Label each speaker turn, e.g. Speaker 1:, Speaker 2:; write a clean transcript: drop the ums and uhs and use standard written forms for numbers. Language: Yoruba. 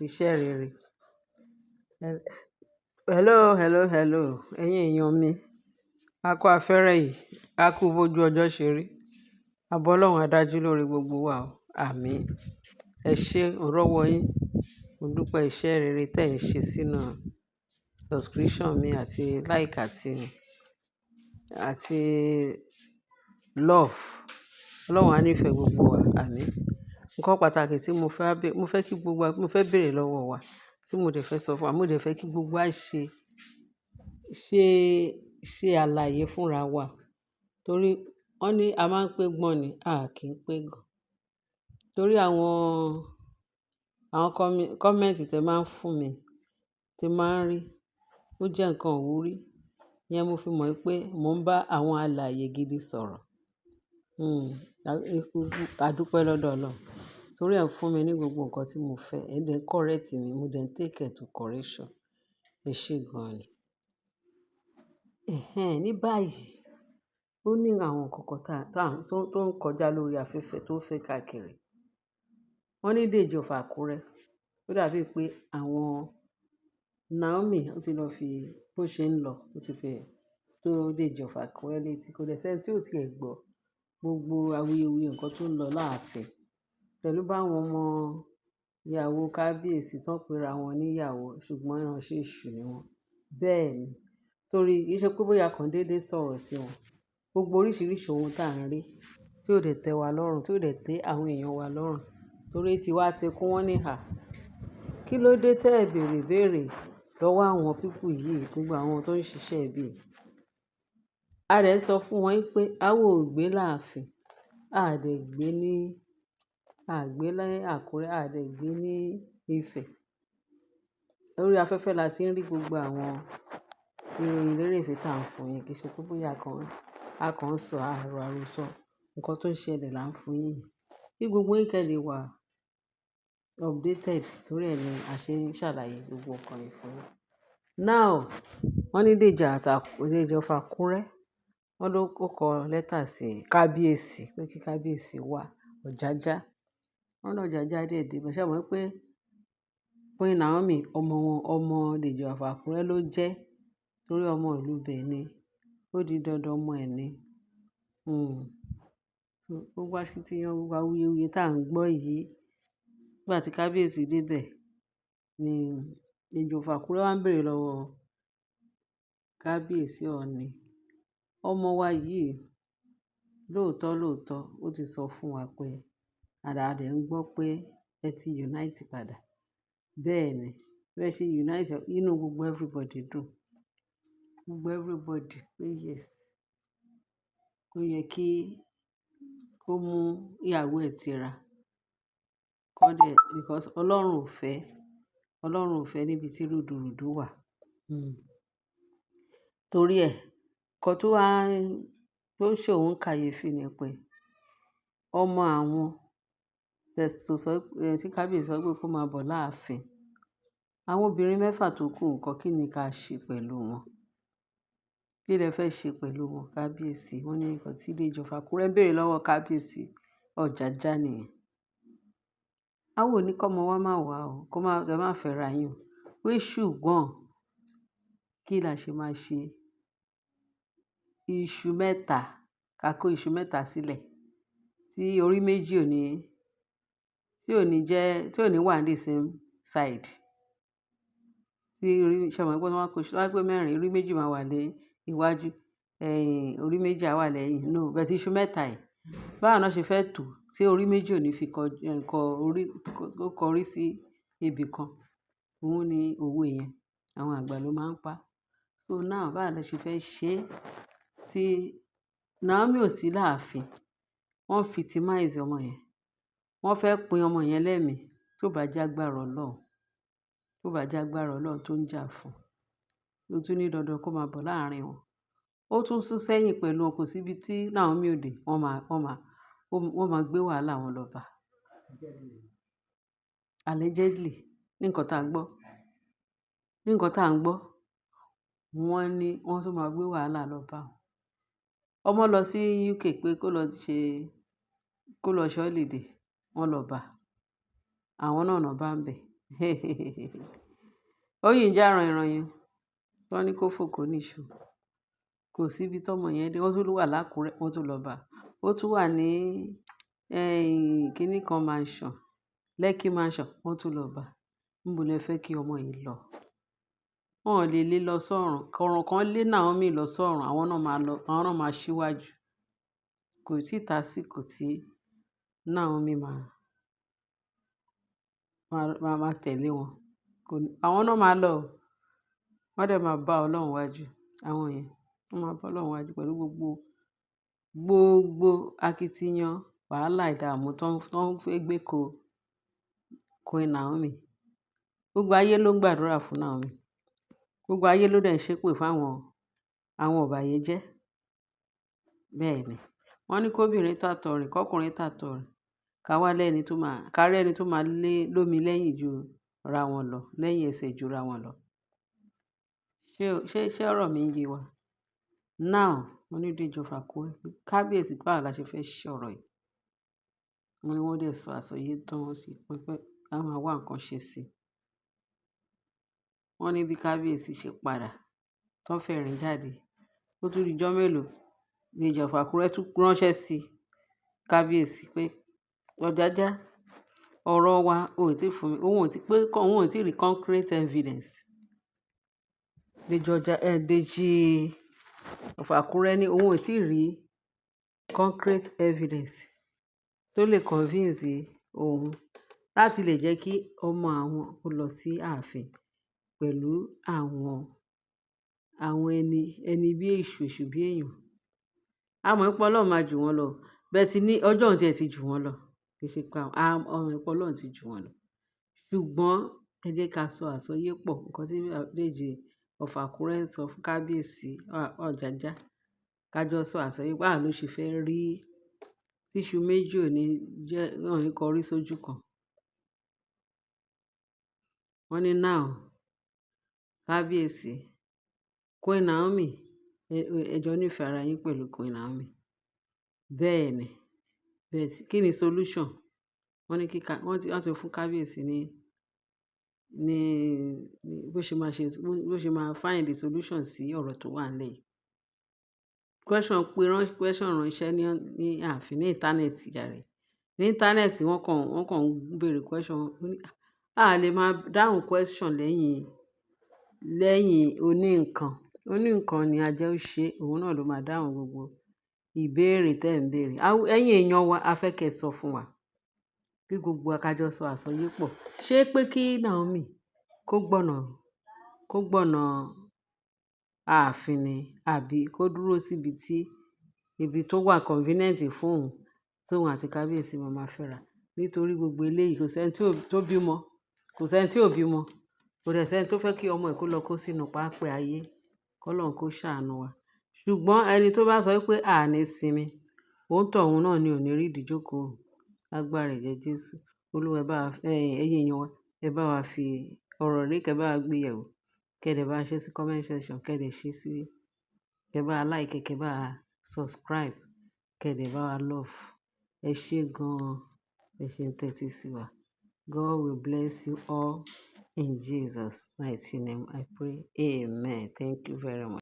Speaker 1: Iṣẹ́ rere. Hello, hello, hello. Ẹ̀yin èèyàn mi, a kú afẹ́rẹ́ yìí, a kú bójú ọjọ́ ṣe rí. Àbọ̀ Ọlọ́run adájú lórí gbogbo wa o. Àmín. Ẹ ṣé, mo rọ́wọ́ yín. Mo dúpẹ́ iṣẹ́ rere tí ẹ̀ ń ṣe sínú subscription mi àti like àti love. Ọlọ́run á nífẹ̀ẹ́ gbogbo wa. Àmín. Nǹkan pàtàkì tí mo fẹ́ kí gbogbo wa, mo fẹ́ bèèrè lọ́wọ́ wa, tí mo dẹ̀ fẹ́ sọ fún wa, mo dẹ̀ fẹ́ kí gbogbo wa ṣe àlàyé fúnra wa. Torí wọ́n ní a máa ń pé gbọ́n ni, a kì í pé gọ̀. Torí àwọn comment tí ẹ máa ń fún mi, tí máa ń rí, ó jẹ́ nǹkan ìwúrí. Ìyẹn mo fi mọ̀ pé mò ń bá àwọn alààyè gidi sọ̀rọ̀. A dúpẹ́ lọ́dọ̀ Ọlọ́run. Torí ẹ ń fún mi ní gbogbo nǹkan tí mo fẹ́. Ẹ dẹ̀ ń correct mi, mo dẹ̀ ń take it to correction. Ẹ ṣé gan ni. Ẹ̀hẹn, ní báyìí, ó ní àwọn nǹkan kan tó ń kọjá lórí afẹ́fẹ́ tó ń fẹ́ káàkiri. Wọ́n ní Dèjì of Àkúrẹ́. Ó dàbí pé àwọn Naomi ó ti lọ fi bó ṣe ń lọ, ó ti fi tó Dèjì of Àkúrẹ́ létí. Kò dẹ̀ sẹ́ni tí ò tí è gbọ́ gbogbo awuyewuye nǹkan tó ń lọ láàfin. Pẹ̀lú bá àwọn ọmọ ìyàwó kábíyèsí tó ń pe ra wọn ní ìyàwó, ṣùgbọ́n ìránṣẹ́ èṣù ni wọ́n. Bẹ́ẹ̀ ni. Torí kì í ṣe pé bóyá kan dédé sọ̀rọ̀ sí wọn. Gbogbo oríṣiríṣi ohun tí à ń rí tí ò dẹ̀ tẹ́ wa lọ́rùn, tí ò dẹ̀ tẹ́ àwọn èèyàn wa lọ́rùn. Torí tí wá ti kún wọ́n ní hà. Kí ló dé tí ẹ bèèrè béèrè lọ́wọ́ àwọn people yìí, gbogbo àwọn tó ń ṣiṣẹ́ ibi? A dẹ̀ sọ fún wọn pé a ò gbé láàfin, a dẹ̀ gbé ní, a gbé ní Àkúrẹ́, a dẹ̀ gbé ní Ifẹ̀. Orí afẹ́fẹ́ la tí ń rí gbogbo àwọn ìròyìn lérèfé tí à ń fún yín. Kì í ṣe pé bóyá a kàn ń sọ àròsọ. Nǹkan tó ń ṣẹlẹ̀ là ń fún yín. Kí gbogbo yín kẹ́ lè wà updated, torí ẹ ni a ṣe ń ṣàlàyé gbogbo nǹkan yìí fún yín. Now, wọ́n ní Dèjì of Àkúrẹ́, wọ́n ló kọ lẹ́tà sí kábíyèsí pé kí kábíyèsí wá Ọ̀jájá. Wọ́n ní Ọ̀jájá dẹ̀ dé bẹ̀. Ṣé ẹ mọ̀ pé Queen Naomi, ọmọ wọn, ọmọ Dèjì of Àkúrẹ́ ló jẹ́, torí ọmọ ìlú ibẹ̀ ni. Ó di dandan ọmọ ẹ̀ ni. Gbogbo akitiyan, gbogbo awuyewuye tí à ń gbọ́ yìí, nígbà tí kábíyèsí dé bẹ̀ ni Dèjì of Àkúrẹ́ wá ń bèèrè lọ́wọ́ kábíyèsí Ọọ̀ni. Ọmọ wa yìí lóòótọ́ lóòótọ́ ó ti sọ fún wa pé a dẹ̀ ń gbọ́ pé ẹ ti unite padà. Bẹ́ẹ̀ ni, bí ẹ ṣe unite, inú gbogbo everybody dùn. Gbogbo everybody pé yes. Ó yẹ kí ó mú ìyàwó ẹ̀ tira. Kọ́ dẹ̀ because Ọlọ́run ò fẹ́ níbi tí rúdurùdu wà. Torí ẹ, nǹkan tó wá, tó ṣe òun kàyéfì ni pé ọmọ àwọn tó sọ, tí kábíyèsí sọ pé kó máa bọ̀ láàfin. Àwọn obìnrin mẹ́fà tó kù nǹkan, kí ni ká ṣe pẹ̀lú wọn? Kí lẹ fẹ́ ṣe pẹ̀lú wọn, kábíyèsí? Wọ́n ní nǹkan tí Dèjì of Àkúrẹ́ ń bèèrè lọ́wọ́ kábíyèsí Ọ̀jájá nìyẹn. A ò ní kí ọmọ wa máa wà o, kó má, kí ẹ má fẹ́ra yín o. Pé ṣùgbọ́n kí la ṣe máa ṣe iṣu mẹ́ta, ká kó iṣu mẹ́ta sílẹ̀ tí orí méjì ò ní, tí ò ní jẹ́, tí ò ní wà ní the same side. Tí orí, ṣé o mọ̀ pé wọ́n máa kó iṣu, wọ́n bá pé mẹ́rin, orí méjì máa wà ní iwájú, ẹ̀yìn orí méjì á wà lẹ́yìn. No, but iṣu mẹ́ta yìí, báwo ni wọ́n ṣe fẹ́ tò tí orí méjì ò ní fi kọ, kọ orí, kó kọrí sí ibi kan. Òun ni òwe yẹn. Àwọn àgbà ló máa ń pa. So now, báwo la ṣe fẹ́ ṣe tí Naomi ò sí láàfin. Wọ́n victimize ọmọ yẹn. Wọ́n fẹ́ pín ọmọ yẹn lẹ́mi tó bá jẹ́ agbára Ọlọ́run, tó bá jẹ́ agbára Ọlọ́run tó ń jà fún. Ó tún ní dandan kó máa bọ̀ láàrin wọn. Ó tún sún sẹ́yìn pẹ̀lú wọn, kò sí ibi tí Naomi ò dé. Wọ́n máa gbé wàhálà wọn lọ bá. Allegedly, ní nǹkan tí a gbọ́, ní nǹkan tí à ń gbọ́, wọ́n ní wọ́n tún máa gbé wàhálà lọ bá wọn. Ọmọ lọ sí UK pé kó lọ ṣe holiday, wọ́n lọ bá. Àwọn náà náà bá ń bẹ̀. Ó yìí ń já rànyìnrànyìn. Wọ́n ní kó fò kó níṣó. Kò síbi tọ́mọ yẹn dé. Wọ́n tún wà lákùrẹ́, wọ́n tún lọ bá. Ó tún wà ní kíní kan mansion, Lekki mansion, wọ́n tún lọ bá. Níbo lẹ fẹ́ kí ọmọ yìí lọ? Wọn ò lè lé lọ sọ́run. Kọ̀ràn kan lé Naomi lọ sọ́run, àwọn náà máa lọ, àwọn náà máa ṣíwájú. Kò tí ì tásìkò tí Naomi máa tẹ̀lé wọn. Kò ní, àwọn náà máa lọ o. Wọ́n dẹ̀ máa bá Ọlọ́run wájú. Àwọn yẹn, wọ́n máa bá Ọlọ́run wájú pẹ̀lú gbogbo akitiyan, wàhálà, ìdààmú tó ń fẹ́ gbé ko Queen Naomi. Gbogbo ayé ló ń gbàdúrà fún Naomi. Gbogbo ayé ló dẹ̀ ń ṣépè fún àwọn ọ̀bàyéjẹ́. Bẹ́ẹ̀ ni. Wọ́n ní kóbìnrin tàtọ̀ rìn, kọ́kùnrin tàtọ̀ rìn. Ká wá lẹ́ni tó máa, ká rí ẹni tó máa lé lómi lẹ́yìn ju ra wọn lọ, lẹ́yìn ẹsẹ̀ ju ra wọn lọ. Ṣé ọ̀rọ̀ mi ń yé wa? Now, wọ́n ní Dèjì of Àkúrẹ́ pé kábíyèsí, báwo la ṣe fẹ́ ṣe ọ̀rọ̀ yìí? Wọ́n ní wọ́n dẹ̀ sọ àsọyé tán, wọ́n sì pé ká máa wá nǹkan ṣe sí i. Wọ́n ní bí kábíyèsí ṣe padà, tán fẹ̀rín jáde. Ó tún di ọjọ́ mélòó, Dèjì of Àkúrẹ́ tún ránṣẹ́ sí kábíyèsí pé Ọ̀jájá, ọ̀rọ̀ wa ò tí fún mi, òun ò tí pé, òun ò tí rí concrete evidence. Dèjì ọjà, Dèjì of Àkúrẹ́ ní òun ò tí rí concrete evidence tó lè convince òun láti lè jẹ́ kí ọmọ àwọn kó lọ sí ààfin pẹ̀lú àwọn ẹni bí èṣù, èṣù bí èèyàn. A mọ̀ pé Ọlọ́run máa jù wọ́n lọ. Bẹ́ẹ̀ sì ni ọjọ́ òun tí ẹ ti jù wọ́n lọ. Kì í ṣe pé a mọ̀ pé Ọlọ́run ti jù wọ́n lọ. Ṣùgbọ́n ẹ jẹ́ ká sọ àsọyé pọ̀. Nǹkan tí Dèjì of Àkúrẹ́ ń sọ fún kábíyèsí Ọ̀jájá. Ká jọ sọ àsọyé báwo ló ṣe fẹ́ rí tíṣu méjì ò ní jẹ́, wọ́n ò ní kọrí sójú kan. Wọ́n ní now, kábíyèsí, Queen Naomi, ẹ jọ nífẹ̀ẹ́ ara yín pẹ̀lú Queen Naomi. Bẹ́ẹ̀ ni. Bẹ́ẹ̀ sì, kí ni solution? Wọ́n ní kí ká, wọ́n ti fún kábíyèsí ní bó ṣe máa ṣe, bó ṣe máa find the solution sí ọ̀rọ̀ tó wà nílẹ̀ yìí. Question pé rán, question ránṣẹ́ ní ààfin ní internet jàre. Ní internet wọ́n kàn ń béèrè question. Wọ́n ní a lè máa dáhùn question lẹ́yìn oní nǹkan. Oní nǹkan ni ajẹ́ ó ṣe, òun náà ló máa dáhùn gbogbo ìbéèrè tí ẹ̀ ń béèrè. Ẹ̀yin èèyàn wa, a fẹ́ kí ẹ sọ fún wa. Kí gbogbo wa ká jọ sọ àsọyé pọ̀. Ṣé pé kí Naomi kó gbọ̀nà ààfin ni àbí kó dúró síbi tí ibi tó wà convenient fún òun, tí òun àti kábíyèsí máa máa fẹ́ra? Nítorí gbogbo eléyìí, kò sí ẹni tó bímọ, kò sí ẹni tí ò bímọ. Kò dẹ̀ sí ẹni tó fẹ́ kí ọmọ ẹ̀ kó lọ kó sínú páńpẹ́ ayé. Kọ́lọ́run kó ṣàánú wa. Ṣùgbọ́n ẹni tó bá sọ wípé a ní sinmi, òǹtọ̀hún náà ni ò ní rí ìdíjókòó. Lágbára ẹ̀jẹ̀ Jésù. Olúwa ẹ bá wa, ẹ̀yin èèyàn wa, ẹ bá wa fi ọ̀rọ̀ rí, kí ẹ bá wa gbé yẹ̀wò. Kí ẹ dẹ̀ bá ṣe sí comment section, kí ẹ dẹ̀ ṣe sí, kí ẹ bá like, kí ẹ bá subscribe, kí ẹ dẹ̀ bá wa love. Ẹ ṣé gan-an. Ẹ ṣé ń tẹ́tí sí wa. God will bless you all in Jesus' mighty name I pray. Amen. Thank you very much.